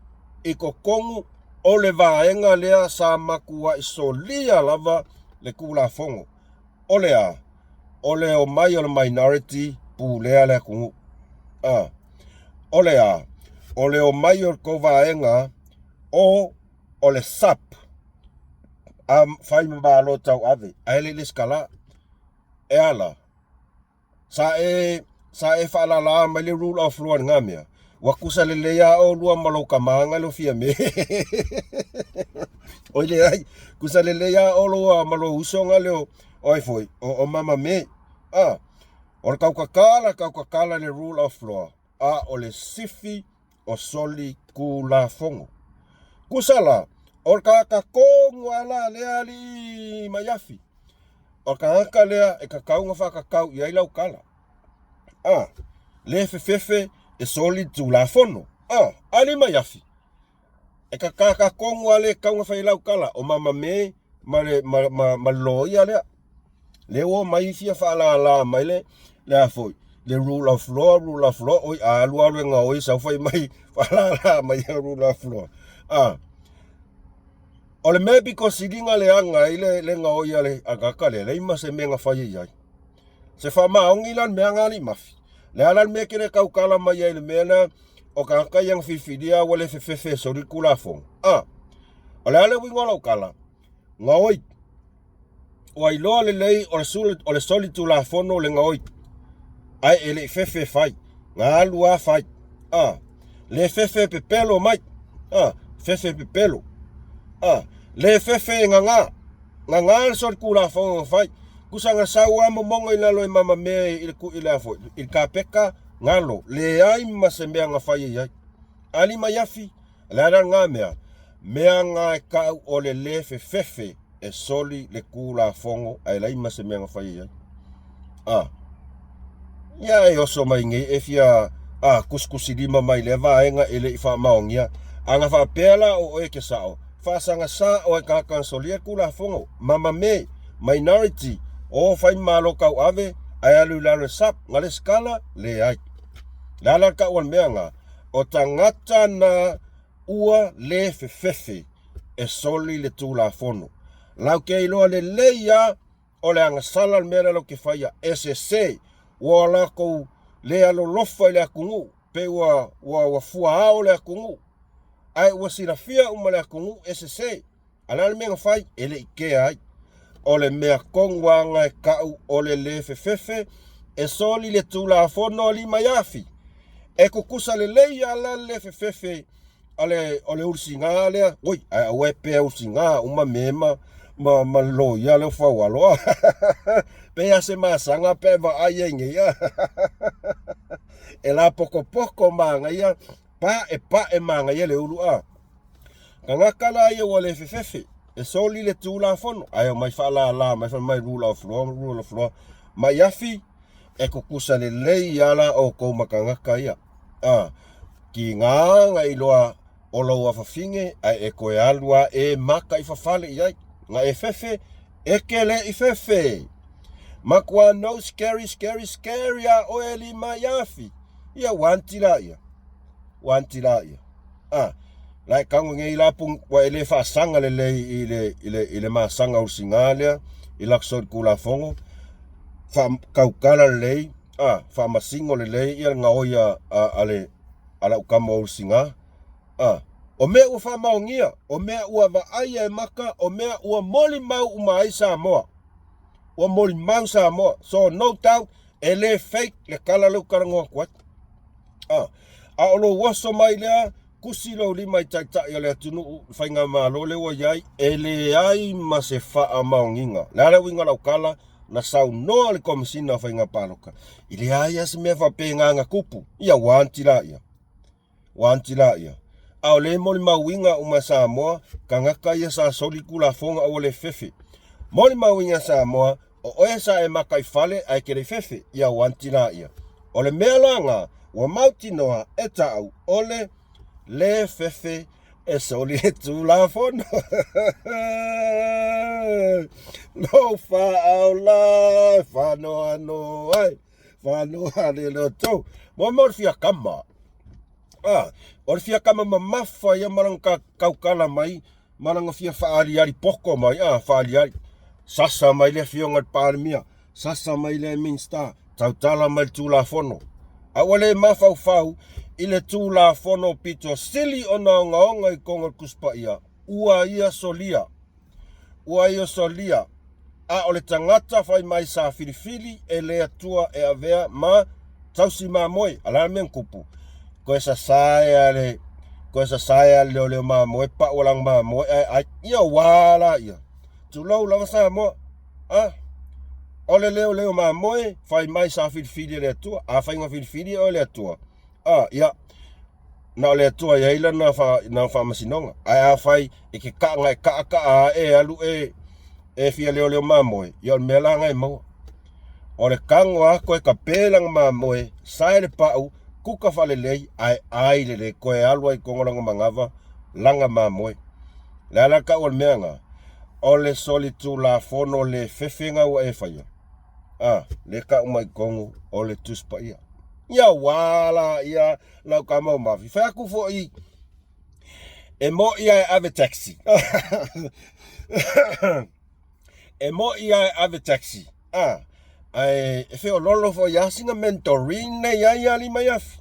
i totonu o le vaega lea sa matuai solia lava le Tulafono. O le a? O le omai o le minority pulea le atunuu. A, o le a? O le omai o le tou vaega o o le SAP a fai ma malo tauave ae le i lesitala. E ala, sa e sa e faalala mai le rule of law i lena mea, ua tusa lelei lava oulua ma lou tama na leo Fiame. Oi leai, tusa lelei lava oulua ma lou uso na leo o ai foi, o, o Mama Me. A, o le tautatala, tautatala le rule of law, a o le sifi o soli Tulafono. Kusa la, o le tagata tonu lava la lea alii Maiafi, o le tagata lea e tatau ona faatatau i ai lau tala. A, le fefefe e soli le Tulafono. A, alii Maiafi, e tagata tonu lava lea e tatau ona fai ai lau tala, o Mama Me ma le, ma, ma, ma le loia lea. Lea ua omai fia faalala mai le, le a foi, le rule of law, rule of law, oi a alu alu e gaoi sau fai mai faalala mai a rule of law. A, o le mea pito siliga leaga ai le, le gaoi a le tagata lea, leai ma se mea na fai i ai. Se faamaoni la le mea na alii mafi. Le a la le mea e te le tautala mai ai i le mea lea o tagata ia na filifilia ua le fefefe e soli le Tulafono. A, o le a le uiga o lau tala? Gaoi. Ua iloa lelei o le, o le soli tulafono le gaoi, ae e le i fefe fai, na alu lava fai. A, le fefe pepelo mai, a, fefe pepelo. A, le fefe e gagā, gagā le soli tulafono na fai. Tusa na sau lava momoga i lalo e mamamea i le, i le, a foi, i le kapeka. Galo, leai ma se mea na fai ai ai. Ali mai afi, le a la lena mea? Mea na e kau o le le fefefe e soli le Tulafono ae leai ma se mea na fai ai. A. Ia e oso mai nei e fia a kusikusi lima mai lea vaega e le i faamaonia. A na faapea la o oe e ke sao, faasaga oe tagata na solia le Tulafono, mama me, minority, o fai malo tauave ae alu i lalo e sap, na lesitala, leai. Le a la le tau o le mea na? O tagata na ua le fefefe e soli le Tulafono. Lau te iloa lelei a o le agasala le mea lea lau te faia, e sese, ua latou le alolofa i le atunuu, pe ua, ua, ua fuaao le atunuu, ae ua silafia uma le atunuu e sese. A o le a le mea na fai? E le i kea ai. O le mea tonu lava na e kau o le le fefefe e soli le Tulafono a Limaiafi. E tutusa lelei lava la le le fefefe a le, o le ulusiga lea. Oi, ae aua e pea ulusiga uma me ma, ma, ma le loia lea o Faualo. A. Pei lava se masaga pe a e vaai ai nei. A. E lapotopoto manaia Pa'epa'e manaia le ulu a. Tagata la ia ua le fefefe e soli le Tulafono ae omai faalala mai fai mai rule of law, rule of law. Mai afi e tutusa lelei lava la outou ma tagata ia. A, tiga na iloa o lou afafine ae e toe alu lava e maka i fafale i ai. Na e fefe, e te le i fefe. Matua no scary, scary, scary a oe e lima i afi. Ia ua anti la ia. Ua anti la ia. A, la e tago nei la pu, ua e le faasaga lelei i le, i le, i le masaga o le siga lea, i lak soli Tulafono, faatautala lelei, a, faamasino lelei ia le gaoi a, a, a le, a lau tama o le siga. A, o mea ua faamaonia, o mea ua vaaia e maka, o mea ua molimau uma ai Samoa. Ua molimau Samoa. So no doubt, e le fake le tala lea ou talanoa atu ai. A, a o lou oso mai lea, tusi lou lima i taitai o le atunuu, le faigamalo lea ua i ai, e leai ma se faamaoniga. Le a le uiga o lau tala? Na saunoa le Komesina o Faiga Palota, e leai lava se mea faapena na tupu. Ia ua anti laia. Ua anti laia. A o le molimauina uma e Samoa, tagata ia sa soli Tulafono a ua le fefe. Molimauina e Samoa, o oe sa e makaifale ae te le fefe. Ia ua anti laia. O le mea la na, ua mautinoa e ta'u o le le fefe e soli le Tulafono. Lou faaola e faanoanoa ai. Whanoa le loto. Mo mo le fia kama. Ah, o le fia kama mamafa ia ma lana kaukala mai, ma lana fia whaaliali poko mai, ah, whaaliali. Sasa mai le afioga i le Palemia, sasa mai le Minista, tautala mai le Tulafono. A ua le mafaufau i le Tulafono pito sili ona ogaoga i totonu o le Tusi Paia, ua ia solia. Ua ia solia, a o le tagata fai mai sa filifili e le Atua e avea ma tausi mamoe. A o le a le mea na tupu? Koe sasae a le koe sasae a le leoleo mamoe, pau a lana mamoe ae ai. Ia ua la ia. Tulou lava Samoa. A o le leoleo mamoe fai mai sa filifili e le Atua. Afai na filifili e oe le Atua, a ia na o le Atua e i ai lana fa, na faamasinoga. Ae afai e ke kaʻa e kaʻakaʻa aʻe e alu e e fia leoleo mamoe, ia o le mea la na e maua. O le tago a koe kape lana mamoe, sae le pau, kuka faalelei, ae ai lelei, koe alu ai i lana manava, lana mamoe. Le a la tau o le mea na, o le solitulafono le fefe na ua e faia. A, le kau mai totonu o le Tusi Paia. Ia ua la ia lau tama o Mafi. Fai atu foi e mo'i a e ave taxi. E mo'i a e ave taxi. A, ae e feololo foi a sina mentoring nei ai a lima i afi.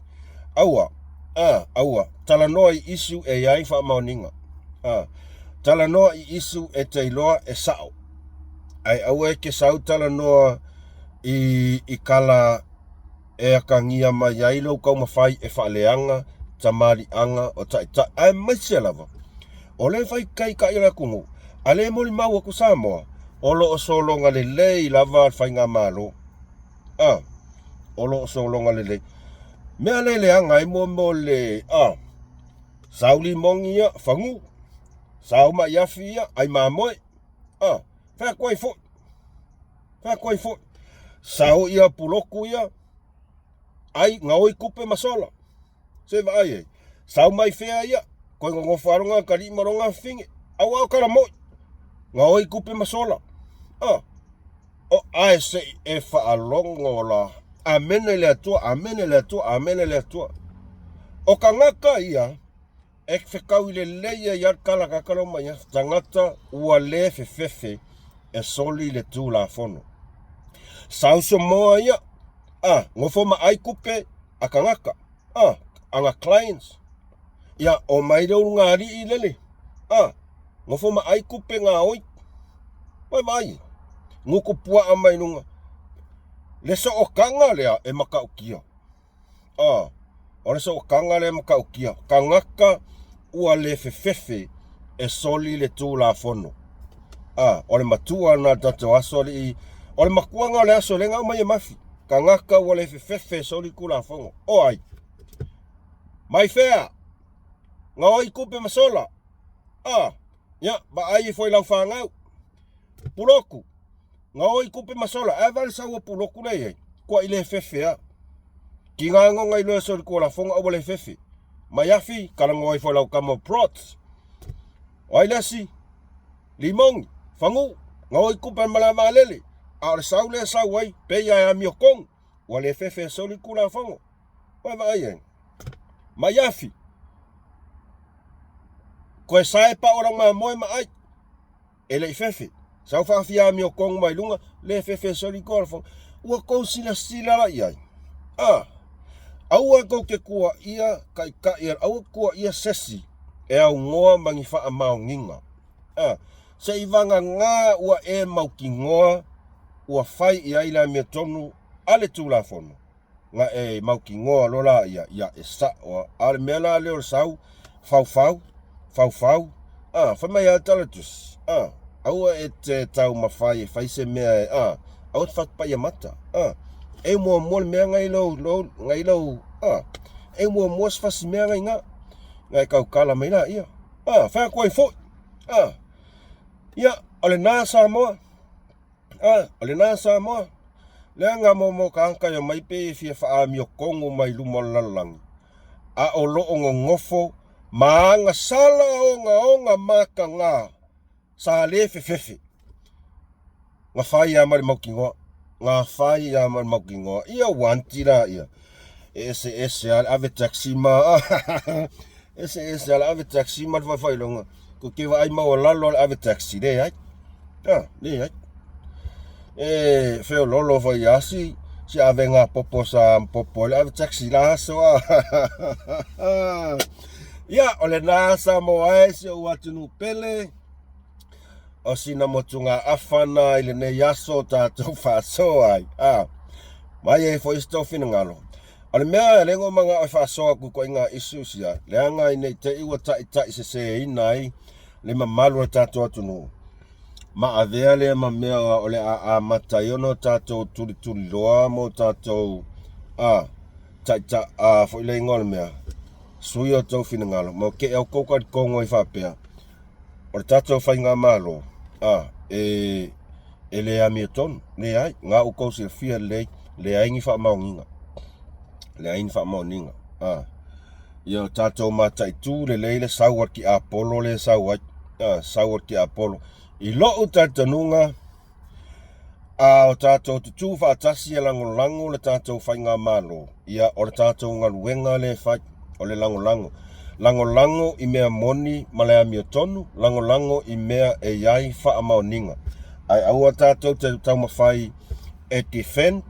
Aua, a, aua, talanoa i issue e i ai faamaoniga. A, talanoa i issue e te iloa e sa'o. Ae aua e ke sau talanoa i, i kala e akagia mai ai lou taumafai e faaleaga tamaliʻaga o taitai, aemaise lava o le fai taitai o le atunuu, a le molimau atu Samoa, o lo o sologa lelei lava le faigamalo. A, o lo o sologa lelei. Mea le leaga ai mo mo le a sau limogi ia fagu, sau maiafi ia ai mamoe. A fai atu ai foi. Fai atu ai foi. Sau ia puloku ia ai gaoi kupe ma sola. Se vaai ai. Sau mai fea ia, koe nonofo lava lona atalii ma lona afafine. Aua o tala moi. Gaoi kupe ma sola. A o ae se i e faalogo la. Amene i le Atua, amene i le Atua, amene i le Atua. O tagata ia, e fetaui lelei ai lava le tala tagata la mai ai. Tagata ua le fefefe e soli le Tulafono. Sau Samoa ia, a, nofo ma ai kupe a tagata, a, ana clients. Ia, omai le ulugalii lele, a, nofo ma ai kupe gaoi. Vai vaai, nuku puaa mai luga. Le sootaga lea e matautia. A, o le sootaga lea e matautia. Tagata ua le fefefe e soli le Tulafono. A, o le matua lena o le tatou aso alii. O le matua lena o le aso lea na aumai e Mafi. Tagata ua le fefefe e soli le Tulafono. O ai? Mai fea? Gaoi kupe ma sola. A, ia, vaai ifo i lau fanau. Puloku. Gaoi kupe ma sola. Ae vaai le sau o Puloku lea e i ai. Kuai le fefe a. Ki gago ngai loa soli Tulafono aua le fefe. Mai afi, talanoa ifo i lau tama o Prots. O ai le isi? Limogi, fagu, gaoi kupe ma le vaalele. A o le sau lea e sau ai, pei lava e amiotonu. Ua le fefe e soli le Tulafono. Ua vaai ai. Mai afi. Koe sae pao lau mamoe ma ai. E le i fefe. Sau faafia amiotonu mai luga, le fefe e soli Tulafono. Ua tou silasila la i ai. A, aua tou te tuuaia taitai, aua tuuaia sesi e aunoa ma ni faamaoniga. A, se i vagana ua e mautinoa ua fai i ai le amiotonu a le Tulafono, na e mautinoa loa laia, ia e sa'o a. A o le mea la lea o le sau, faufau, faufau, a, fai mai lava le tala tusi, a, aua e te taumafai e fai se mea e, a, aua e te fatupaia mata, a, e muamua le mea nai lou, lou, nai lou, a, e muamua se fasi mea nai ina, na e tautala mai laia, a, fai atu ai foi, a, ia, o lena Samoa. A, o lena Samoa, leaga mo tagata e omai pe e fia faaamiotonu mai luma o le lalolagi, a o lo o nonofo ma agasala ogaoga mataga sa le fefefe. Na fai lava ma le mautinoa, na fai lava ma le mautinoa. Ia ua anti laia, e eseese lava le ave taxi ma eseese lava le ave taxi ma le faifailoga. Tou te vaai maualalo le ave taxi, leai. A, leai. E feololo foi ia si si avega popo sa popo le ave taxi la aso a. Ia, o lena Samoa e si ou atunuu pele. O sina motugaafa na i lenei aso o tatou faasoa ai. A, mai ai foi se tou finagalo. O le mea lea na ou manao e faasoa atu i ituaiga issues ia, leaga ina ne i te i ua taitaiseseina ai le mamalu o le tatou atunuu, ma avea lea ma mea o le a amata ai ona o tatou tulituliloa ma o tatou a, taita, a, foi le igoa o le mea, sui o tou finagalo, ma ke au kou talitonu ai faapea, o le tatou faigamalo, a, e, e le amiotonu, leai, na outou silafia lelei, leai ni faamaoniga, leai ni faamaoniga, a. Ia o tatou mataitu lelei le sau a le tiapolo lea e sau ai, a, sau a le tiapolo. I lou talitonuga, a o tatou tutū faatasi e lagolago le tatou faigamalo, ia o le tatou galuega lea e fai, o le lagolago. Lagolago i mea moni ma le amiotonu, lagolago i mea e i ai faamaoniga. Ae aua tatou te taumafai e defend,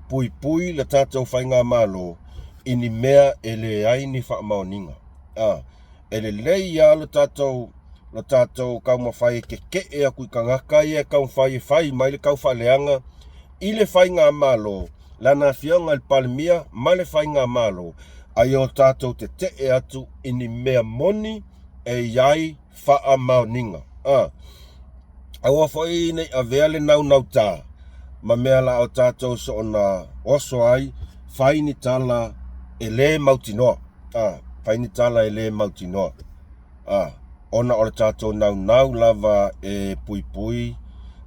puipui le tatou faigamalo i ni mea e leai ni faamaoniga. A, e lelei lava lo tatou lo tatou taumafai e keke'e atu i tagata ia e taumafai e fai mai le taufaaleaga i le faigamalo, lana afioga i le Palemia ma le faigamalo, a ia o tatou tete'e atu i ni mea moni e i ai faamaoniga. A, aua foi ne i avea le naunautā ma mea la o tatou soona oso ai, fai ni tala E lē mautinoa, a, fai ni tala e lē mautinoa, a, ona o le tatou naunau lava e puipui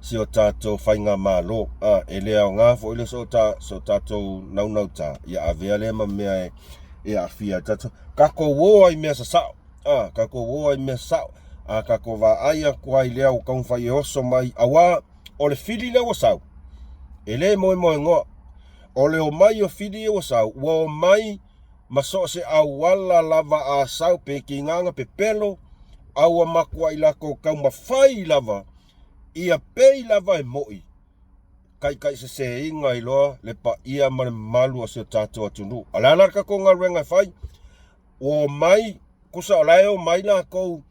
si o tatou faigamalo, a, e le aoga foi le so ta, so tatou naunautā, ia avea lea ma mea e, e aafia ai tatou. Tatou o ai i mea sasao, a, tatou o ai i mea sasao, a tatou vaai atu ai i lea ua taumafai e oso mai, auā o le fili lea ua sau, e lē moemoenoa. O le omai o fili ia ua sau, ua omai ma so o se auala lava a sau pe tiga na pepelo, a ua matuai latou taumafai lava ia pei lava e mo'i taitaiseseina ai loa le paia ma le mamalu o si o tatou atunuu. A o le a la le tatou galuega e fai? Ua omai, tusa o la e omai latou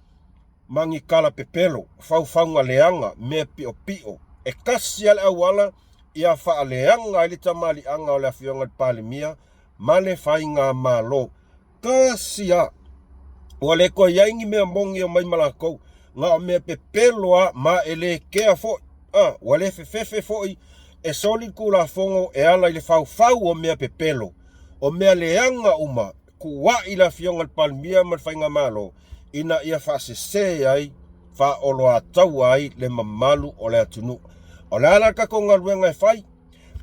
ma ni tala pepelo, faufauga leaga, mea piopio. E tasi lava le auala ia faaleaga ai le tamaliiaga o le Afioga i le Palemia ma le Faigamalo. Tasi lava. Ua le toe i ai ni mea moni e omai ma latou. Na o mea pepelo lava ma e le kea foi. A, ua le fefefe foi e soli le Tulafono e ala i le faufau o mea pepelo, o mea leaga uma tuua'i le Afioga i le Palemia ma le Faigamalo ina ia faasese ai, faaoloataua ai le mamalu o le atunuu. O le a la le tatou galuega e fai?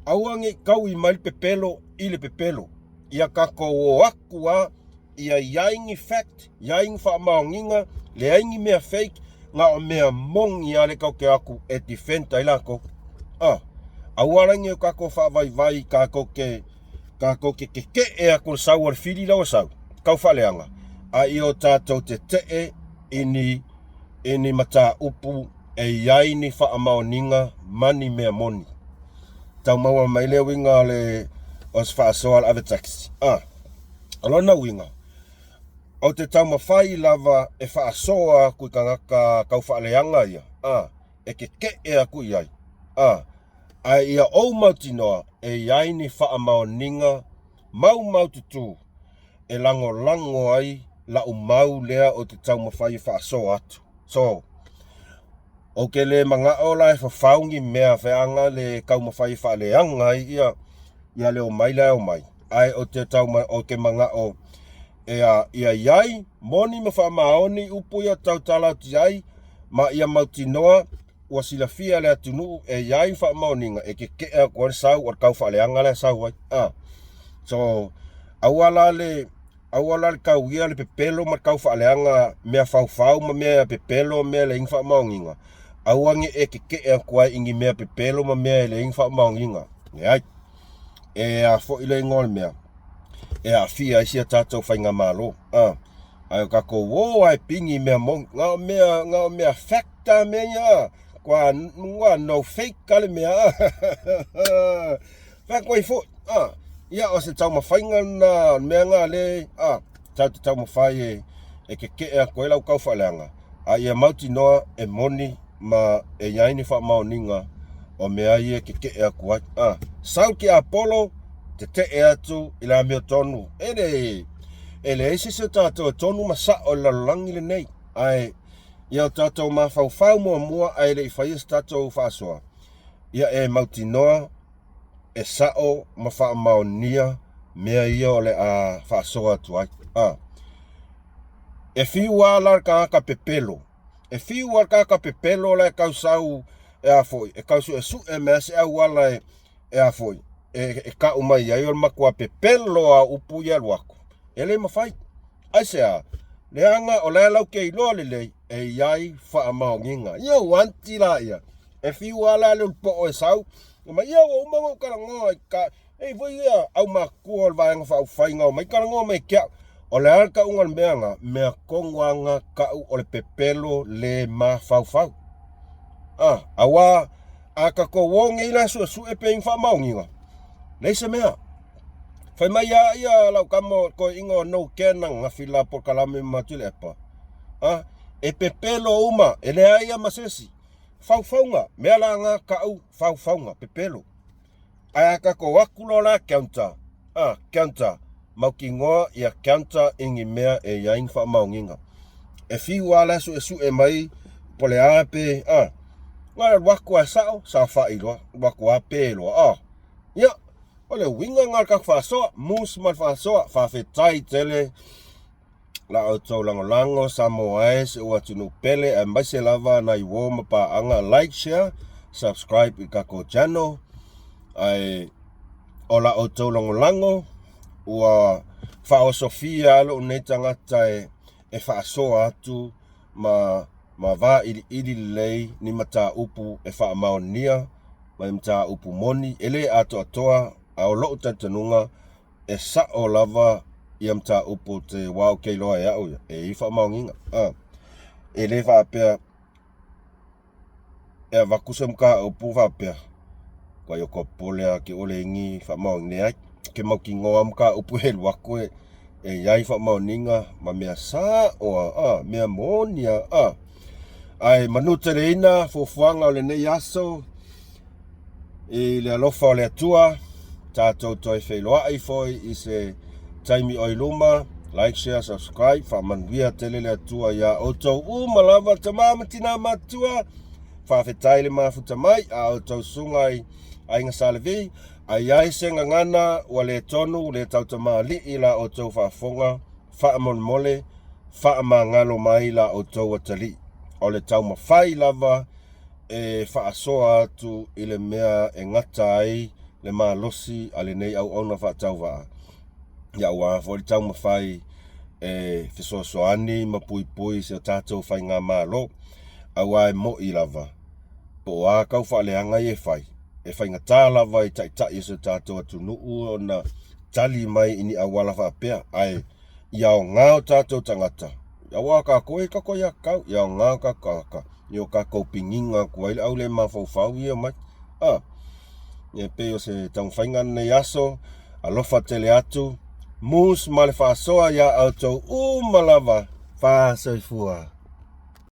Aua ne i taui mai le pepelo i le pepelo. Ia tatou o atu lava ia i ai ni fact, i ai ni faamaoniga, leai ni mea fake, na o mea moni lava lea tatou te o atu e defend ai latou. Ah, aua la ne i o tatou faavaivai tatou te tatou te tete'e atu i le sau o le fili la ua sau, tau faaleaga, a ia o tatou tete'e i ni, i ni mataupu e i ai ni faamaoniga ma ni mea moni. Tau maua mai le uiga o le o se faasoa o le ave taxi. Ah, o lona uiga, ou te taumafai lava e faasoa atu i tagata tau faaleaga ia, ah, e tete'e atu i ai. Ah, Ae ia ou mautinoa e i ai ni faamaoniga maumaututu e lagolago ai la'u mau lea ou te taumafai e faasoa atu. So, ou te le mana'o la e fafau ni mea feaga le taumafai e faaleaga ai ia ia le omai la e omai, ae ou te tauma ou te mana'o e a ia i ai moni ma faamaoni upu ia tautala atu i ai ma ia mautinoa Ua silafia e le atunuu e i ai faamaoniga e keke'e atu ai le sau o le taufaaleaga lea e sau ai. A. So, aua la le aua la le tauia le pepelo ma le taufaaleaga mea faufau ma mea pepelo ma mea e leai ni faamaoniga. Aua ne i e keke'e atu ai i ni mea pepelo ma mea e leai ni faamaoniga. Leai. E a foi le igoa o le mea e aafia ai si a tatou faigamalo. A. Ae o tatou o lava e pigi i mea moni. Na o mea, na o mea fact ta mea ia, kua, kua no fake ka le mea. Fai atu ai foi, ah, ia o se taumafaiga lena, o le mea lena le, ah, tatou te taumafai e, e keke'e atu ai lau taufaaleaga, a ia mautinoa e moni ma e i ai ni faamaoniga o mea ia e keke'e atu ai. Ah, sau le tiapolo, tete'e atu i le amiotonu. E le, e leai se isi o tatou e tonu ma sa'o i le lalolagi lenei, ae Ia o tatou mafaufau muamua ae le i faia se tatou faasoa, ia e mautinoa e sa'o ma faamaonia mea ia o le a faasoa atu ai. A. E fiu lava la le tagata pepelo, e fiu lava le tagata pepelo la e tau sau e a foi, e tau su'esu'e mai lava se auala e, e a foi, e, e ka'u mai ai o le matua pepelo lava o upu ia e alu atu. E le mafai. Aisea? Leaga o la e lau ke iloa lelei e i ai faamaoniga. Ia ua anti la ia. E fiu lava la le ulupo'o e sau, fai mai, ia ua uma ona ou talanoa i ka, e i ai foi ia aumatua o le Vaega Faaupufai na omai talanoa mai ke au. O le a le tauga o le mea na? Mea tonu lava na tau o le pepelo le mafaufau. A, auā a tatou o nei la e suesue pe i ai ni faamaoniga, leai se mea. Fai mai a ia lau tama o toeaiina o no care na gafi la polokalame ma Tuilaepa. A, e pepelo uma, e leai a ma se isi. Faufauga, mea la na ka'u faufauga, pepelo. Ae a tatou aku loa la counter, a, counter, mautinoa ia counter i ni mea e i ai ni faamaoniga. E fiu a la e suesue mai po le a pe, a, na alu atu a e sa'o, saofa'i loa, alu atu a pe loa, a. Ia. O le uiga lena o le tatou faasoa, mus ma le faasoa, faafetai tele la outou lagolago Samoa e si ou atunuu pele aemaise lava nai uo ma paaga like share subscribe i le tatou channel ae o la outou lagolago ua faaosofia lou nei tagata e e faasoa atu ma ma vailiili lelei ni mataupu e faamaonia ma ni mataupu moni e le atoatoa a o lou talitonuga e sa'o lava ia mataupu te aua ou te iloa e a'u ia e i ai faamaoniga a e le faapea e avatu se mataupu faapea ua i popole lava te ua leai ni faamaoniga leai ou te mautinoa mataupu e alu atu e i ai faamaoniga ma mea sa'o lava a mea moni lava a ae manuteleina fuafuaga o lenei aso I le alofa o le Atua, tatou toe feiloai foi i se taimi o i luma. Like, share, subscribe. Faamanuia tele le Atua iā outou uma lava, tama ma tina matutua. Faafetai le mafuta mai a outou susuga i Aiga Sa Levi. A i ai se gagana ua le tonu, le tautamalii la outou faafofoga, faamolemole, faamagalo mai la outou atalii. O le taumafai lava e faasoa atu i le mea e gata ai le malosi a lenei auauna faatauvaa, ia aua foi le taumafai e fesoasoani ma puipui i si o tatou faigamalo. Aua e moni lava, po o a tau faaleaga ia e fai, e faigata lava i taitai o si o tatou atunuu ona tali mai i ni auala faapea, ae ia aoga o tatou tagata, aua o tatou e tatou aiatatau, ia aoga o tatou tagata i o tatou piniga atu ai le au le mafaufau ia mai. A, e pei o se taumafaiga lenei aso, alofa tele atu, mus ma le faasoa iā outou uma lava, faasoifua.